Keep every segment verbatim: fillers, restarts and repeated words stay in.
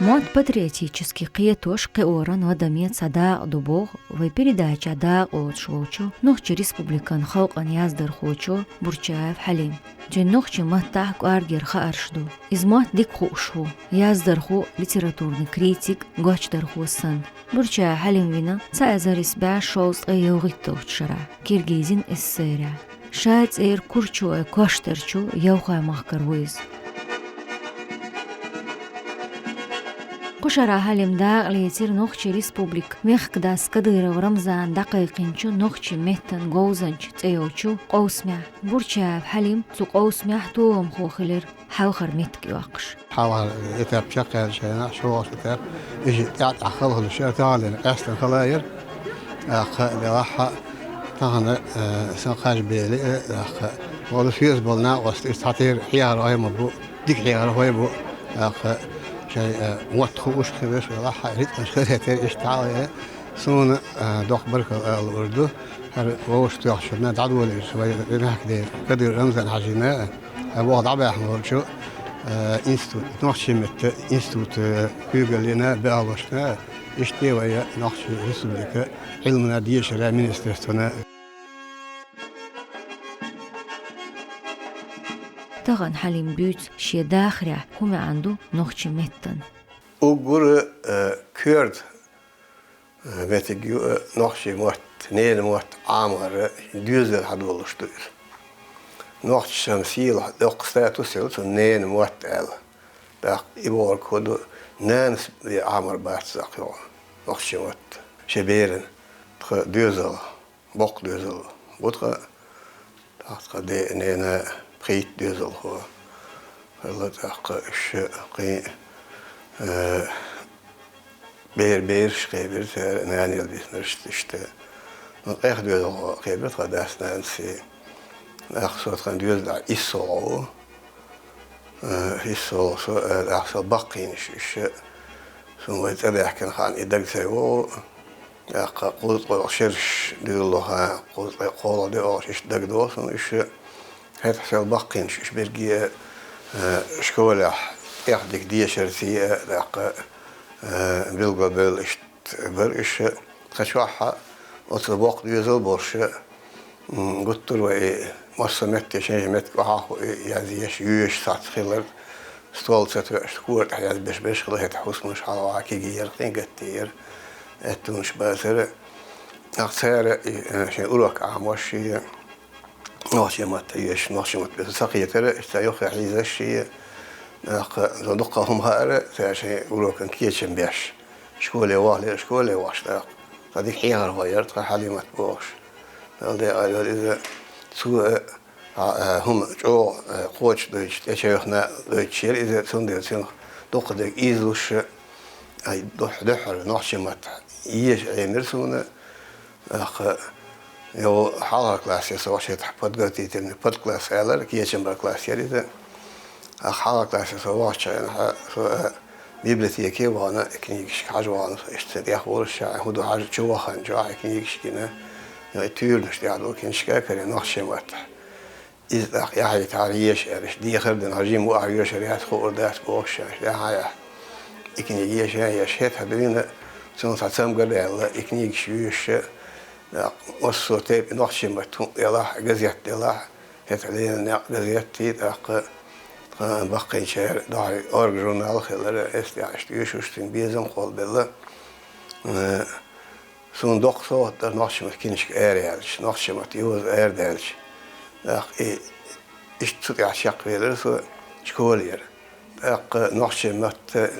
Мотт патриотически кхетош кхиоран ладаме цхьа дакъа ду боху вай передача дакъа лоцуш волчу Нохчийн Республикан халкъан яздархочо Бурчаев Хьалим. Цуьнан нохчийн маттахь кӀоргера хаарш ду. Иза мотт дика хууш ву, яздархо, литературный критик, гочдархо санна. Бурчаев Хьалим вина цхьа эзар исс бӀе шовзткъе ялхитталгӀачу шарахь, Киргизин ССР-ехь. Ша цӀера Курчой кошдарчу Ялхой махкара ву иза. Кху шарахь Хьалим дакъа лецира Нохчийн Республикан мехкадас Кадыров Рамзана дӀакхайкхинчу нохчийн меттан говзанча цӀе йолчу къовсамехь. Бурчаев Хьалим цу къовсамехь толамхо хилира, хьалхара меттиг йоккхуш. Хьалхара этап чекхъяьлла шайна, шолгӀачу этап, иза тӀаьхьа-тӀаьхьа хала хуьлуш яра, тахана къаьстина хала яра. ТӀаккха делахь а, тахана, э, сан кхаж бели, э, тӀаккха, вала соьца болу накъост, иза цхьатерра хьехар хӀой ма бу, дика хьехар хӀой бу, тӀаккха, шайн, э, мотт хууш хиларш велахь а, рицкъанаш хаза хетара иштта хьалха, суна, э, доккха баркалла ала луур ду. ХӀара вовшахтоьхначунна дӀадолийша вай ринахка дера, Кадыров Рамзан Хьаьжина, а, воху дӀабаьхьна волчу, а, институт, нохчийн меттан институт, а, куьйгаллина, беалошна, иштта вай Нохчийн Республика Ӏилмана, дешаран министерствона. Тахана Хьалим буьйцу шен дахарехь хӀун маьӀна ду нохчийн меттан. Уггар, а, коьрта меттиг ю, э, нохчийн мотт, ненан мотт Ӏамор, э, доьзал хьадолуш ду иза. Нохчашна сийлахь доккха статус йолу цу ненан мотт аьлла. ТӀаккха и бохург хӀун ду, нанас бен Ӏамор бац цхьаккха йогӀу нохчийн мотт. Шен беран тхан доьзал. Боккха доьзал бу тхан, тӀаккха тхан де-, ненан пхийтта доьзалхо хилла, тӀаккха уьш кхин, э, бер-, бераш кхебира цара, нанел биснарш иштта. Ну, къех доьзалхо кхебира тхан дас-нанас. ТӀаккха со тхан доьзалехь исс гӀо ву. Э, исс гӀо со, э, тӀаккха со баккхийнаш уьш. Суна вай цӀа даьхкина хаьа и дага ца йогӀу. ТӀаккха кхузткъе шераш дуьллуха, кхузткъе кхоалгӀа де оьлуш иштта дагадогӀу суна уьш. ХӀетахь сел баккхийнаш уьш берриге, э, школехь тӀех дика дешарций, э, тӀаккха, э, билгалбевлла иштта бара уьш. Тхан чохь а оцу боккха доьзал болуш, м, гуттар а вай массо а метте, шен-шен меттиг охьахуу язъеш, йоьшуш сац хилар, стол ца тоьуш, кора тӀехь язбеш берш хилла, хӀетахь хӀусамаш хьалаваха кегий яра, кхин гатдий яра, аьттонаш бацара. ТӀаккха цара и, э, шайн урок Ӏамош шен нохчийн маттахь йоьшуш, нохчийн маттахь беза ца кхетара, иштта юххе хьийзаш шен, тӀаккха дуккха хӀума хаьара, цара шайн урокан кечам беш. Школе вахале, школе вахаш тӀаккха. Цхьа дика хьехархо яра тхан Хьалимат бохуш. Дала декъал йойла иза. Цо, а, а, хӀума чӀогӀа, а, кхочушдойтуш, тӀечевхна дойтуш яра иза, цундела цунах дуккха дерг ийзалуш, а, дуьххьара нохчийн маттахь еша Ӏемира суна. ТӀаккха, йо, хьалхара классе со вахча, хӀетахь подготовительный подкласс аьллера, кечам бар класс яра иза. ТӀаккха хьалхара классе со вахча, хьа-, со, а, библиотеке вахана, книгашка хьажа вахана, со иштта тӀех волуш, хӀун ду хьажа, чу вахана, чохь книгаш гина, йо, и туьйранаш тӀехь ду, книжка каре нохчийн маттахь. Иза тӀаккха яхьийтахьара еша аьлла, иштта дехар дина, хьажийна ву ахь йоьшур яц, хуур дац бохуш, аьлла, яхьа, яхьа. И книга еша, еша, хӀетахь дуьйна, цунна цхьа цамгар даьлла, и книгаш йоьшуш, тӀаккха массо а тайпа нохчийн маттахь хӀума делахь, газет делахь, хӀетахь лелийна некъ газетий, тӀаккха тхан баккхийчара дохьий орга журнал хилара, эс тӀехь иштта йоьшуш, цуьнан безам кхоллабелла. Э, Суна доккха совгӀат дара нохчийн маттахь книжка араяьлча, нохчийн маттахь йоза арадаьлча. ТӀаккха и, иштта цу тӀехь чекхвелира со школера. ТӀаккха нохчийн маттахь,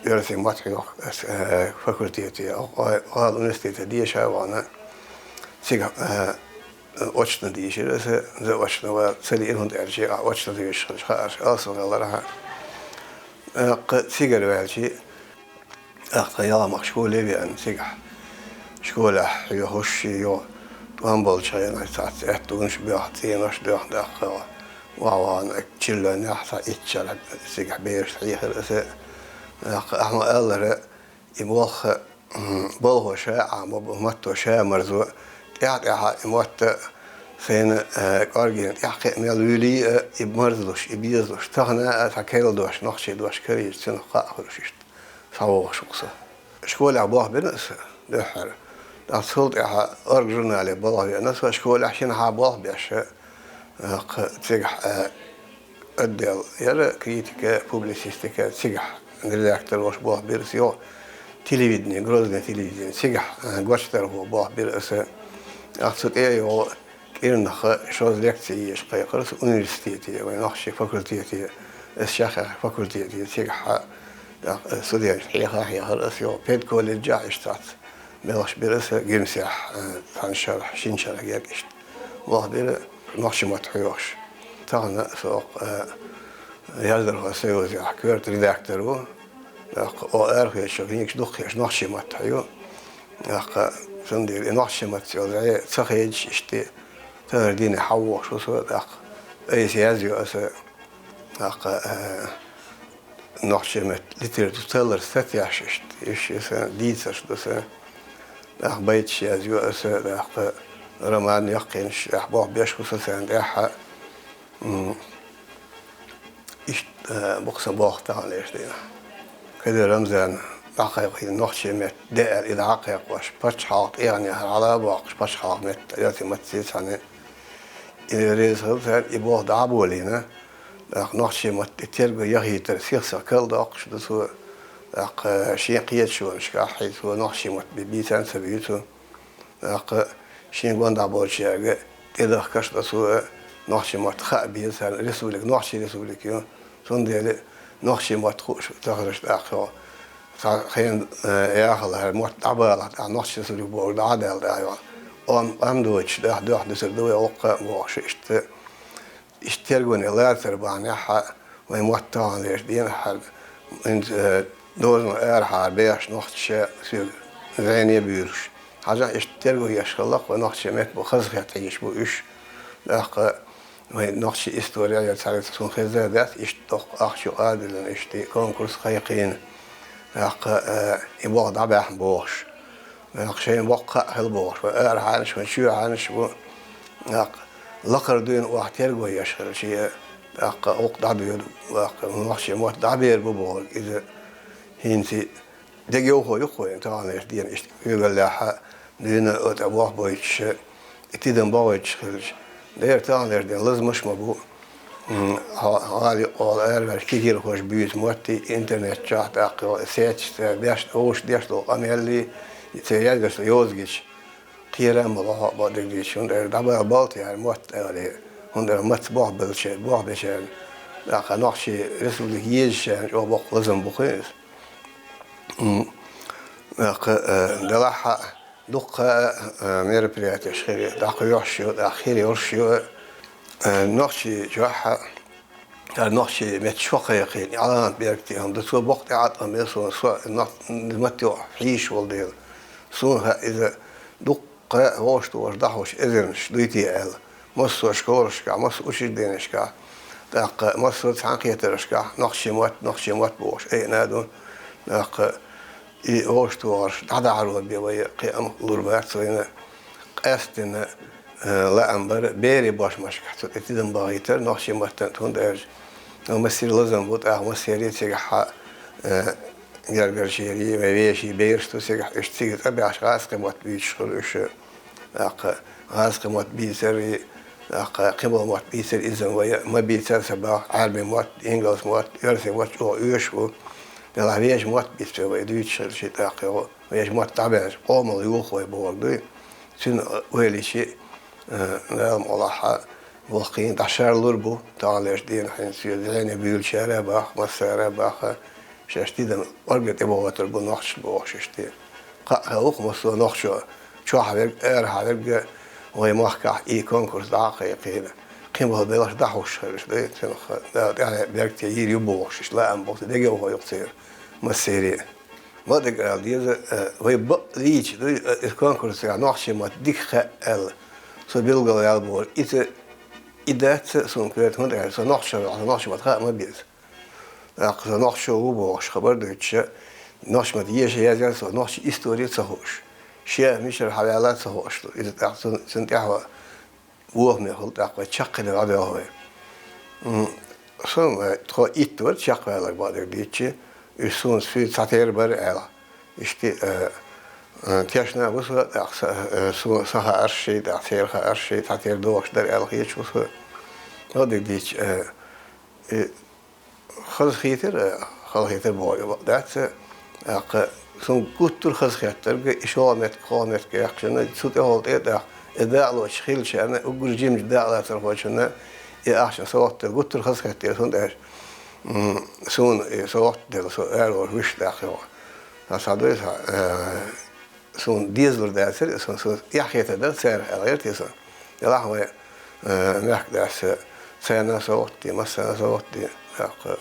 оьрсийн маттахь йоху аса, э, факультете, гӀа-, гӀала университете деша а вахана, цига, э, очно дийшира аса, заочно вала ца лиира, хӀунда аьлча, а, очно дийшаш хилча хаарш алсам хилархьама. ТӀаккха цигара ваьлча, тӀаккха тхан Ялхамахка школе веана цигахь. Школехь хьоьхуш шен йо, тӀом болчу хенахь цхьацца аьттонаш боьхна, цӀенош доьхна, тӀаккха вахана чиллоьнехь цхьа итт шарахь цигахь берашна хьехира аса. ТӀаккха ахьа ма-аллара, и болх, м, балхо ша Ӏамо бу, матто ша марзо, тӀаьхьа-тӀаьхьа и мотт сайна, э, кӀоргина тӀаьхьакхиа мел вуьйлий а, и марзлуш, и безалуш, тахана а цхьа керла дош, нохчийн дош карийча, цунах кхаъ хуьлуш иштта. СхьавогӀуш ву со. Школехь болх бина аса дуьххьара. ТӀаккха цул тӀаьхьа «Орга» журнале болх бина со, школехь шина хьа болх беш, э, кх-, цигахь, э, отдел яра критика, публицистика, цигахь редактор волуш болх бира аса, йо, телевидение, Грозный телевидение, цигахь, э, гочдархо болх бира аса. ТӀаккха цу тӀе а йо, кӀирнах шозза лекци езаш кхайкхира аса университете, вайн нохчийн факультете, аса шахьа факультете, цигахь, тӀаккха студенташ хьеха а хьехира аса, йо, педколледжехь иштта цхьацца белхаш бира аса Гимсехь, э, цхьана шарахь, шина шарахь герга иштта. Болх бира нохчийн мотт хьоьхуш. Тахана со, э, Яздархойн союзехь коьрта редактор ву. ТӀаккха оха арахоьцуш книгаш дуккха еш нохчийн маттахь ю. ТӀаккха, цундела и нохчийн маттаца йолу зӀе ца хедаш иштта, тахана дийне хьавогӀуш ву со, тӀаккха айса язйо аса, тӀаккха, э, нохчийн меттан литература таллар статьяш иштта, уьш ю сан, дийцарш ду сан. ТӀаккха байташ язйо аса, тӀаккха роман, яккхийнаш, тӀаккха болх беш ву со царна тӀехь. М, иштта, э, бу-кх сан болх таханлерчу дийнахь. Кадыров Рамзана дӀакхайкхийна нохчийн меттан де аьлла и дӀа а кхайкхош, пачхьалкхан тӀегӀанехьара хьала а боккхуш, пачхьалкхан меттан, оьрсийн маттаца цхьаьна. И реза хилла царна, и болх дӀа а болийна, тӀаккха нохчийн маттан и терго яхийтар сих-сиха карладоккхуш ду цо, тӀаккха шен кхеташонашкахь хьийза цо нохчийн мотт бийцан а ца буьйцу. ТӀаккха шен гонаха болчаьрга тӀедахкарш а до цо, нохчийн мотт хаа беза царна, республика, нохчийн республика ю. Цундела нохчийн мотт хууш таханарш тӀаккха йо. Цхьа хенан, э, яхалахь, мотт дӀабалахь, тӀаккха нохчийн республика бохург дӀа а даьлла тӀаккха йо. Ам, ам доцуш, дахь дуьхьа дуьсур ду вай гӀуллакх а бохуш иштта. Иштта тергоне лацар бахьанехь а вайн мотт таханлерчу дийнахь а, хӀинца, э, дозанал арахьара бехаш нохчаша соьга зӀене буьйлуш. Хьажахь, иштта терго еш хилла-кх вайн нохчийн меттан бу, хазахетта хьийзаш бу уьш. ТӀаккха вайн нохчийн истори а цхьаьна цунна хезна а дац, иштта доккха ахча юкъа а диллина, иштта конкурс кхайкхийна. ТӀаккха, э, и болх дӀабаьхьна бохуш. Вайх шайна боккха хаа хила бохуш, вай арахьарнаш, вай чоьхьарнаш бу. ТӀаккха лакхара дуьйна охьа терго еш хилча, тӀаккха гӀуллакх дӀадоьду, тӀаккха нохчийн мотт дӀабер бу бохург, иза хӀинца дегайовхо ю-кх вайна таханлерчу дийнахь, иштта куьйгаллехь а дуьйна оцу тӀе болх бойтуш, и тидам бохуьйтуш хилча. Дера, таханлерчу дийнахь лазамаш а ма бу. М, хьо-, хьо-, хьо-, хьо-, араваьллачу кегийрхоша буьйцу мотт, интернет чохь тӀаккха, сеташ цара деш, вовшашка деш долу къамел, и церан яздарш йоза гича, кхера а ма ло хьо, бакъдерг дийцича, хӀунда аьлча дӀабала боллу тӀе хӀара мотт, аьлла, хӀунда аьлча маца болх беллачеран, болх бечеран, тӀаккха нохчийн республика езачарна чӀогӀа боккха лазам бу-кх иза. М, тӀаккха, э, делахь а, дуккха а, э, мероприятеш хир, дӀакхоьхьуш ю, тӀаккха хир йолуш ю, э, нохчийн чохь а, хӀара нохчийн меттан шо кхайкхийна, Ӏаламат Беркате хӀума ду, цо боккха тӀеӀаткъам бина суна, со нох-, маттайохь хьийзаш волу дела. Суна хаьа иза дуккха а вовшахтохарш дӀахьуш эзарнаш дуй те аьлла. Массо а школашкахь, массо а учрежденешкахь, тӀаккха массо а цхьаьнакхетаршкахь нохчийн мотт, нохчийн мотт бохуш айина а ду. ТӀаккха и вовшахтохарш дӀадахьаро бен вай кхин а ма лур бац вайна. Къаьсттина, э, лаам бара берийн бошмашкахь цу тӀе тидам бахийтар нохчийн маттана, хӀунда аьлча массеран лазам бу, тӀаккха массеран цигахь, э, гергарчеран, вайн вешин бераш ду цигахь, уьш цига цӀа баьхьаш гӀазкхийн мотт буьйцуш хуьлу уьш. ТӀаккха гӀазкхийн мотт бийцар, тӀаккха кхин болу мотт бийцар, иза вай ма бийцара ца боху, Ӏаьрбийн мотт, ингалс мотт, оьрсийн мотт чӀогӀа оьшуш бу. Делахь вешан мотт бийцар вай дуьйцуш хилча, тӀаккха йо, вешан мотт дӀабаьлча, къомалла йоху вай бохург дуй. Цуьнан ойла йича, э, Дала мукъ лахь, ваххийна дӀашарлур бу, таханлерчу дийнахь хӀинца соьга зӀене буьйлучара а боху, массара а боху, шаьш тидам кӀорга тӀебохуьйтур бу нохчашна бохуш иштта. Кхаъ хилла ву-кх массо а нохчо, чохь верг, арахьа верг, вайн махкахь и конкурс дӀа а кхайкхийна, кхин болу белхаш дӀахьуш хиларш ду, цунах Дала тӀаьхье беркате йийр ю бохуш, иштта лаам болу дегайовхо ю-кх церан массеран. Ма дага ала деза, э, вай бакълийча дуй, э, иза конкурсехь нохчийн мотт дика хаьа аьлла, со билгалваьлла бохург. Иза и дац суна коьрта, хӀунда аьлча со нохчо ваьлла, со нохчийн мотт хаа ма беза. ТӀаккха со нохчо ву бохуш хабар дуьйцуш, нохчийн мотт еша язъян со нохчийн истори а ца хууш, шен мичара хьаваьлла а ца хууш ду. Иза тӀаккха цун, цунна тӀаьхьо бохаме хуьлу, тӀаккха вай чекхъяла дӀадоьлху вай. М, со вай тхо итт вара чекхваьлларг, бакъдерг дийцича, Уьш суна суьйца цхьатера бара аьлла. Иштта, э, э, тешна ву со, тӀаккха са, э, со, сан хаарш ший, тӀаккха церан хаарш ший, цхьатера догӀуш дара аьлла хеташ ву со. Хьо дика дийцча, э, и хазахийтар, э, халахийтар боху бакъ дац, э, тӀаккха суна гуттар а хазахеттарг, и шолгӀа меттиг, кхоалгӀа меттиг яьккхачунна, цу тӀехула тӀе а тӀаккха, и дакъалоцуш хиллачарна, уггар жимачу дакъалацархочунна, и ахча со гӀоттар гуттар а хазахеттера суна тӀехь. М, суна и со гӀоттаделла, со араволуш вуьшта даккха йогӀу. Сан схьадой сан, э, суна дезалур дацара, суна, суна эхь хетар дара цара аьлла гӀерта и сан. Делахь вай, э, мехкан даьсса, царна а со гӀоттаде, массарна а со гӀоттаде, тӀаккха.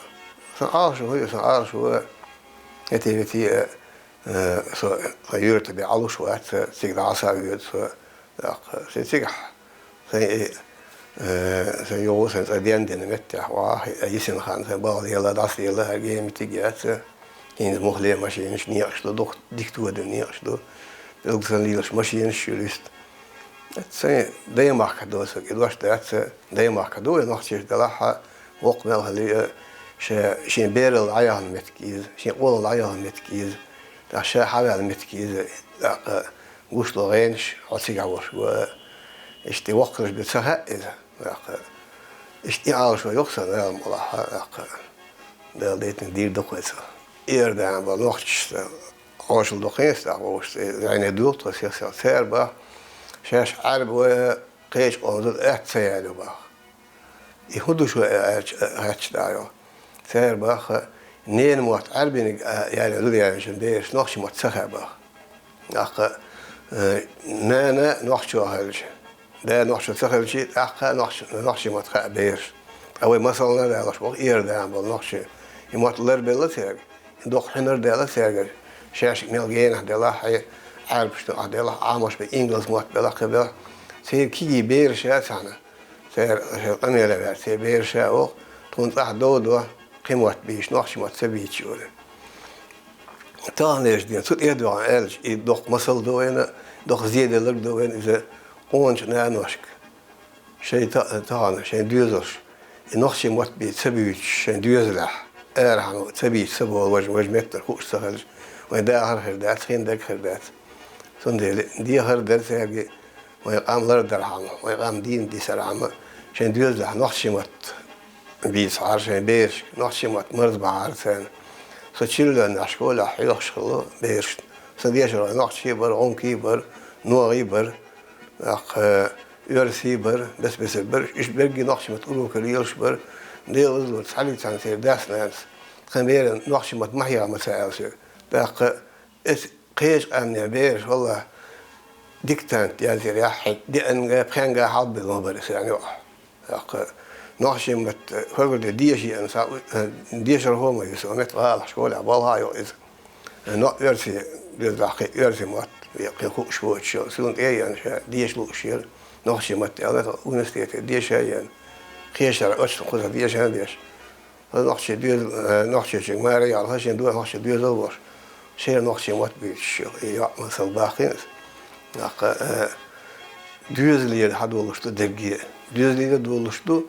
Сан Ӏалашо хӀу ю, сан Ӏалашо, хӀетий-ветий, э, э, со, сан юьрта бен Ӏалуш вац, цига дӀа а схьавоьду со, тӀаккха. Сайн цигахь, сайн, э, сайн юха сайн цӀа денна-денна меттехь вахь, йисина хан сайн балха лела, дӀасалела, хӀара ген меттиг яц. ХӀинца муххале машинаш, некъаш ду, дукха дика тодина некъаш ду. Билггал санна лелаш машинаш ю листа. Сайн даймахка ду сан, и дош дац, даймахка ду, вай нохчаша делахь, воккха мел хилий, ша, шен бералла дӀаяхана меттиг иза, шен къолалла дӀаяхана меттиг иза, тӀаккха ша хьаваьлла меттиг иза, тӀаккха гуш долу гӀенаш хьо цигахь волуш го. Иштта воккхалаш бен ца хаьа иза, тӀаккха. Иштта и Ӏалашо йоху сан Дала мукъалахь, тӀаккха. Дала дайтина дийр ду-кх вай цо. Иордана болу нохчашца хьошалла ду кхин а, тӀаккха вовшашца, зӀене дуьллу тхо сих-сих. Цара баха, шаьш Ӏаьрбой, кхечу къоман зуда атта ца ялайо баха. И хӀун ду шу аьлча, хаьттича дӀа йо. Цара баха, ненан мотт Ӏаьрбиниг а ялайо зуда ялийначун бераш нохчийн мотт ца хаьа баха. ТӀаккха, э, нана нохчо хилча, да нохчо ца хилчий, тӀаккха нохч-, нохчийн мотт хаьа бераш. Ткъа вай масална а далош боху Иордана болу нохчий. И мотт ларбелла цаьрга, и доккха хьуьнар а даьлла цаьрга, шаьш мел генахь делахь, хье, Ӏаьрбашна ахь делахь, Ӏамош бен ингалс мотт белахь, кхин белахь. Церан кегий бераш а цхьаьна. Цара шайн къамеле ваьлла, церан бераш а воху, тхуна цӀахь дов до, кхин мотт бийцича, нохчийн мотт ца бийцича олий. Таханлерчу дийнахь цу тӀе а доьгӀна аьлча, и доккха масал ду вайна, доккха зеделларг ду вайна иза къоначу наношка. Шайн та-, тахана, шайн доьзалш, и нохчийн мотт бийца ца буьйцуш, шайн доьзалехь, арахьа ца бийца ца болу важа, важа меттара хууш ца хилча, вайн дахар хир дац, хин дерг хир дац. Цундела дехар а дара цаьрга, вайн къам лардархьама, вайн къам дийна дисархьама, шайн доьзалехь нохчийн мотт бийцахьара, шайн берашка нохчийн мотт марзбахьара царна. Со чиллоьнна школехь хьоьхуш хилла берашна. Сан дешархой нохчий бара, гӀумкий бара, ногӀий бара, тӀаккха, э, оьрсий бара, бес-бесар бара. Уьш берриге нохчийн мотт урокаш лелаш бара. Делан озалло цхьаьллиг цхьаьна церан дас-нанас тхан беран нохчийн мотт ма хьеха ма ца аьлла соьга. ТӀаккха эс Кхечу къаьмнийн бераш, валлахь, диктант язйира яххьа, деанга, пхенга хьалбелла ма бара иза, аьлла йоӀ. ТӀаккха нохчийн мотт, хӀоргара де деша еана, сан, э, дешархо ма ву со, метта гӀалахь школехь балха а йо иза. Но оьрсийн, доьзалехь кхин оьрсийн мотт, кхин хууш воцуш, суна тӀе а еана, ша деша лууш яра, нохчийн мотт аьлла, университете деша а еана. Кхечара оццул кхузахь деша а деш. Нохчийн доьзал, э, нохчочуьнга мара яьлла, шен доьзал, нохчийн доьзал а волуш, шен нохчийн мотт буьйцуш йолу и йоӀ масал бахкийна аса. ТӀаккха, э, доьзалера хьадолуш ду дерриге а. Доьзалера долуш ду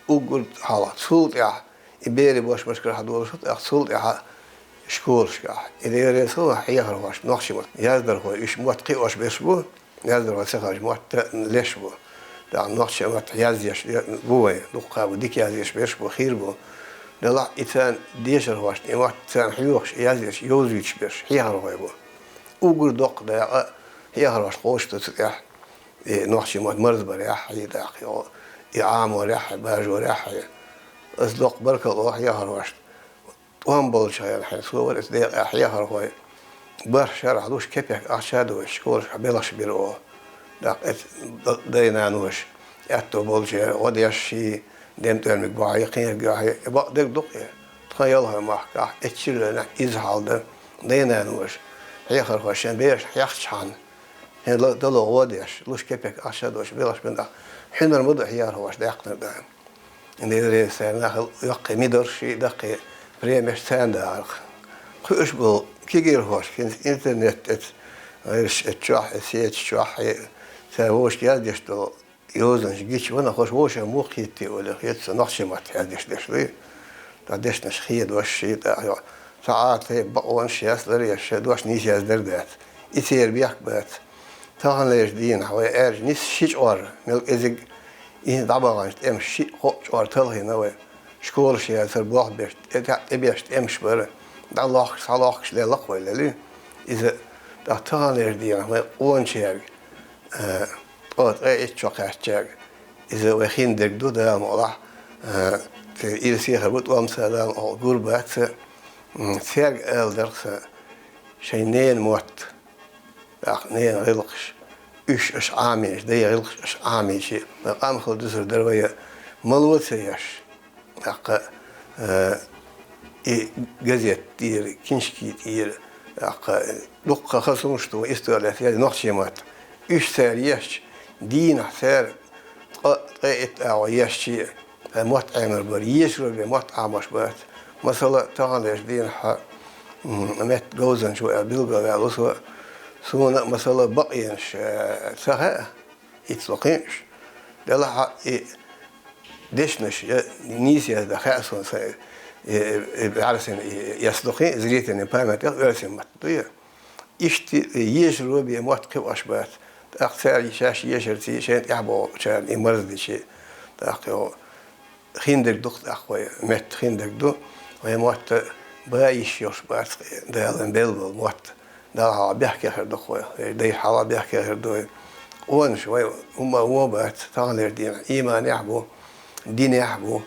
уггар хьалха. Цул тӀаьхьа и берийн бошмашкара хьадолуш ду, тӀаккха цул тӀаьхьа школашкахь. И дерриг а хьехархошна нохчийн мотт. Яздархой, уьш мотт кхиош берш бу. Яздархой ца хилча, мотт леш бу. ТӀаккха нохчийн мотт яздеш бу вай, дуккха а бу, дика яздеш берш бу, хир бу. Делахь и царна дешархошна и мотт царна хьоьхуш, яздеш, йовзуьйтуш берш хьехархой бу. Уггар доккха дакъа хьехархошна кхочуш ду цу тӀехь, и нохчийн мотт марзбарехь, и дакъа йо, и Ӏаморехь, и бажорехь. Аса доккха баркалла олу хьехархошна. ТӀом болчу хенахь, хьайн совар иза декъехь хьехархой, бархӀ шарахь луш кепек ахча а доцуш, школашкахь белхаш бира оха. ТӀаккха эцу д-, дай-наноша аьтто болчеран гӀо деш ший, дем тӀоьрмиг бахьий, кхин ерг бахьий, и бакъдерг ду-кх и. Тхан Ялхой-махкахь, эцу чиллойнахь иза хьал дан, дай-наноша, хьехархоша шайн берашна хьехчахьана, хьайн ла-, дало гӀо деш, луш кепек ахча а доцуш белхаш бина тӀаккха, хьуьнар ма ду хьехархоша даьккхинарг даим. Дерриг а царна нахал йоккхий мидарш, даккхий премеш царна дахарх. Кхуьуш болу кегийрхошка хӀинца интернет тӀе, гӀирсаш тӀе чохь, сеташ чохь, цара вовшашка яздеш долу йозанаш гича, ванах, хӀорш вовшашна муха хетий олий, хета сан, нохчийн маттахь яздеш дерш дуй. Ткъа дешнаш хедош, шийтта а йо. таӀа тайпа бакъонаш яц, лар еш, дош нийса яздар дац. И церан бехк бац. Таханлерчу дийнахь вай аьлча нисса ши чкъор, мел кӀезиг, и дӀабаханчу тӀемаш ши-кхоъ чкъор талхийна вай. Школаш яцара, болх беш, тӀе-, тӀе-, тӀебеш тӀемаш бара. ДӀалохкуш, схьалохкуш лелла-кх вай, лелий. Иза тӀаккха таханлерчу дийнахь вай къоначаьрга, э, ткъа, ткъе итт шо кхаьчначаьрга, иза вай хиндерг ду, Дала мукъалахь, э, церан ира сехар бу тӀом ца, Дала мукъалахь, гур бац, м, цаьрга ала дара сан, шайн ненан мотт, тӀаккха ненан гӀиллакхаш, уьш аша Ӏамийча, дайн гӀиллакхаш аша Ӏамийча, вай къам хила дузур дара вай, мало ца еш. ТӀаккха, э, и газет тӀера, киншки тӀера, тӀаккха, э, дуккха хаза хӀумнаш ду, истори лаьцна язъян нохчийн мотт. Уьш цара ешча, дийнахь цара ткъа, ткъе итт агӀо ешча, ткъа мотт Ӏемар бара, ешаро бен мотт Ӏамош бац. Масала, таханлерчу дийнахь, м, меттан говзанча ву аьлла билгалваьлла ву со. Суна, масала, бакъенаш, э, ца хаьа, ицло кхин уьш. Делахь и дешнаш, я нийса яздан хаьа суна сайн, э, э, э, бӀаьрсина, э, эс ду кхин, зрительный память, я оьрсийн мотт ду я. Иштта, э, ешаро бен мотт кхиош бац. ТӀаккха цара шаьш ешарций, шайна тӀехь богӀучарна и марздичи, тӀаккха йо, хиндерг ду-кх тӀаккха вай, меттан хиндерг ду. Вай мотт ба йиш йолуш бац, Дала белла болу мотт. Далла хьалха бехке хир ду-кх вай, вай дайша хьалха бехке хир ду вай. Къонаш вай хӀумма вон бац, таханлерчу дийнахь ийманехь а бу, динехь а бу,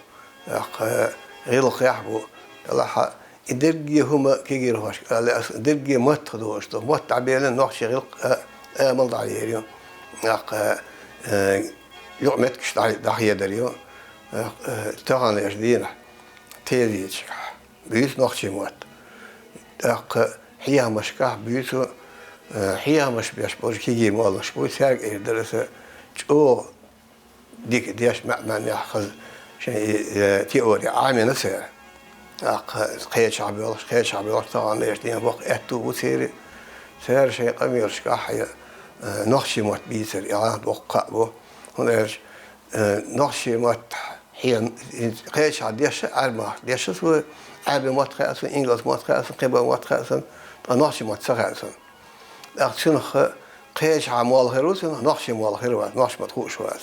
тӀаккха гӀиллакхехь а бу. Делахь и дерриге хӀума кегийрхошка ала лаьа ас, дерриге маттах долуш ду. Мотт дӀабелла нохчийн гӀиллакх а, амал дӀаер ю. ТӀаккха, э, юкъаметтигаш дӀа-, дӀахедар ю. ТӀаккха, э, таханлерчу дийнахь тезеташкахь буьйцу нохчийн мотт. ТӀаккха хьехамашкахь буьйцу, э, хьехамаш беш болчу кегий молланаш бу, цаьрга эр дара аса чӀогӀа дика деш, маьӀ-маьӀнехь хаза шайн и, э, теори Ӏамийна цара. ТӀаккха кхечахь боьлхуш, кхечахь боьлхуш, таханлерчу дийнахь боккха аьтту бу церан. Цара шайн къамелашкахь я, э, нохчийн мотт бийцар, и гӀан боккха кхаъ бу. ХӀунда аьлча, э, нохчийн мотт хьен-, кхечахь дешша, Ӏаьрбийн мотт дешша цо, Ӏаьрбийн мотт хаьа цунна, ингалс мотт хаьа цунна, кхиболу мотт хаьа цунна, ткъа нохчийн мотт ца хаьа цунна. ТӀаккха цуьнах кхечахьа молла хир ву цуьнан, нохчийн молла хир вац, нохчийн мотт хууш вац.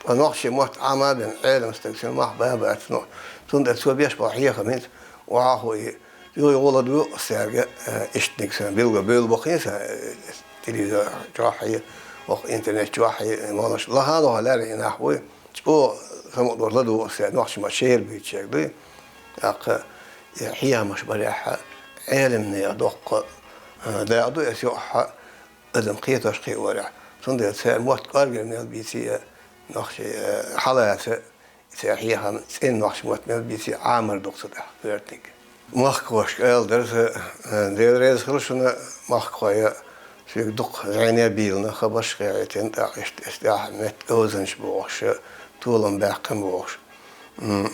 Ткъа нохчийн мотт Ӏама а бина, Ӏелам стаг цуьнан мах бан а бац, ну, цундела цо беш болу хьехам хӀинца охьахуий, юй гӀо ладугӀу цаьрга, э, иштаниг сан билгал бевлла боккхий сан, э, телевизор чохь а, окху интернет чохь а, моллаш лаха а лаха лаьрра и нах буй, чӀогӀа самукъадолуш ладугӀу цаьрга, нохчийн мотт шера буьйцучаьрга дуй. ТӀаккха и хьехамаш барехь, Ӏеламнехан доккха, э, дакъа ду эс юкъахь, адам кхетош кхиорехь. Цундела церан мотт кӀоргера мел бийци а, нохчий, э, хьалаца, церан хьехам цӀена нохчийн мотт мел бийци а, Ӏамар ду-кх цу тӀехь коьртаниг. Махкахошка ала дара сан, э, Дела реза хила шуна, махкахой, соьга дукха зӀене а бийлина, хабарш а кхиийтина, тӀаккха иштта эс тӀехь меттан говзанча бохуш, толам баьккхина бохуш. М,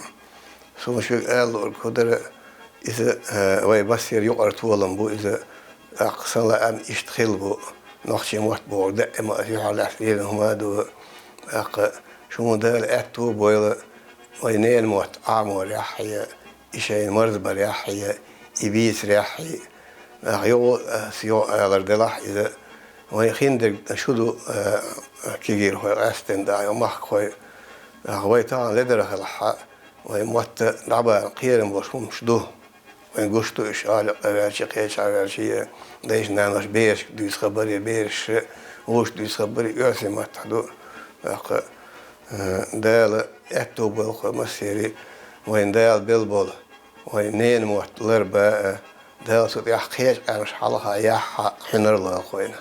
суна шуьга ала луург хӀун дара, иза, э, вай массеран юкъара толам бу иза, тӀаккха сан лаам иштта хилла бу, нохчийн мотт бохург даима аса юьхьарлаьцна лелийна хӀума а ду, тӀаккха шуна Дала аьтту а бойла, вай ненан мотт Ӏаморехь а, и шайна марзбарехь а, и бийцарехь а, нах йогӀу, аса йогӀу алар делахь иза, вайн хиндерг шу ду, э, кегийрхой, къаьсттина дӀа а йо махкахой, нах вай тахана ледара хилахь, вайн мотт дӀабала кхерам болуш хӀумаш ду. Вайн гуш ду уьш, гӀалин къа ваьлча, кхечахь ваьлча, дайша-наноша берашка дуьйцу хабар а, бераша вовшашка дуьйцу хабар а оьрсийн маттахь ду. ТӀаккха, э, Дала аьтту бойла вай массеран, вайн Дала белла болу вайн ненан мотт ларба а, Дала цу тӀехь кхечу къаьмнаш хьалха яхь а, хьуьнар а лойла вайна.